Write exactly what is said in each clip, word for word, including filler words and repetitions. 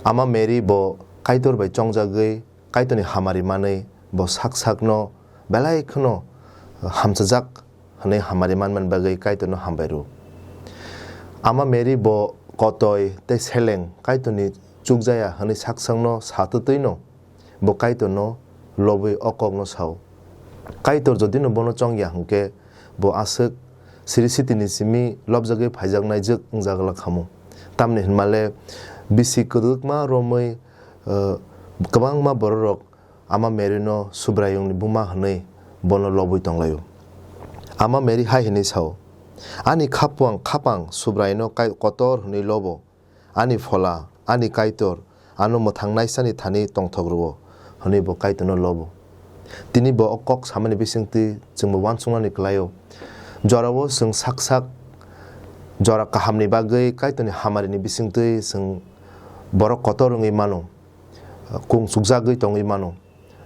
Ama Mary bo Kaitor bai chongjagwi Kaitorni hamari manwi bo sak sakno belai kheno hamchajak hwnwi hamari manmani bagwi Kaitorno hambai rw. Ama Mary bo kotoi tei seleng Kaitorni chukjaya hwnwi sak sakno sa twtwino bo Kaitorno lobwi o kokno sao. Kaitor jodino bono chongya hwnkhe bo aswk siri sitini simi lobjagwi phaijaknai jwk wngjak glak khamu. Tamni hwnmale bisi kwdwkma romwi, eh, kwbangma bororok Ama Mary no Subraiyungni buma hwnwi bono lobwi tonglaio. Ama Mary hai hwnwi sao, "Ani khaphang, khapang Subraino kai-, kotor hwnwi lobo, ani Phola, ani Kaitor, ano mwthangnaisani thani tongthok rwo," hwnwi bo Kaitorno lobo. Tini bo o kok samani bisingtwi chwngbo uansuknani kwlaio. Jorao chwng sak sak jora kahamni bagwi Kaitorni hamarini bisingtwi chwng borok kotor wngwi mano. Kung chukjagwi tongwi mano.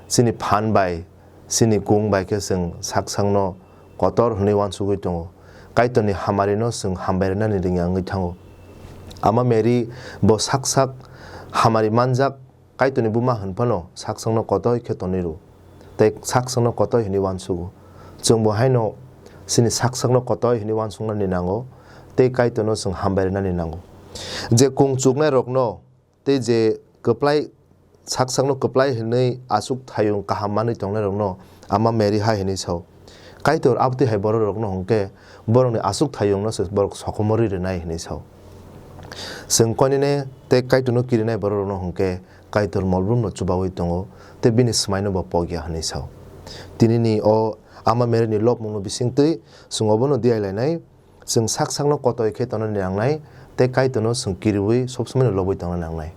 Chini phan bai, chini kung bai khe chwng sak sakno kotor hwnwi uansugwi tongo. Kaitorni hamarino chwng hambai rwnani rwngya wngwi thango. Ama Mary bo sak sak hamari manjak Kaitorni buma hwn phano sak sakno kotoi khe tonwi rw. Tei sak sakno kotoi hwnwi uansugo. Chwng bo haino chini sak sakno kotoi hwnwi uansuknani nango tei Kaitorno chwng hambai rwnani nango. Je kung chuknai rokno tei je kwplai, sak sakno kwplai hwnwi aswk thayung kaham manwi tongnairokno Ama Mary hai hwnwi sao, "Kaitor abtwi hai bororokno hwnkhe borokni aswk thayungno se borok sokomorwi rwnai," hwnwi sao. Chwng koinene tei Kaitorno kirinai bororokno hwnkhe Kaitor molbrumno chubaui tongo tei bini swmaino bo pokya hwnwi sao. Tinini o Ama Mary ni lobmungno bisingtwi chwng obono diai lainai. Chwng sak sakno kotoi khe tongna nangnai tei Kaitorno chwng kiriui sob somoino lobwi tongna nangnai.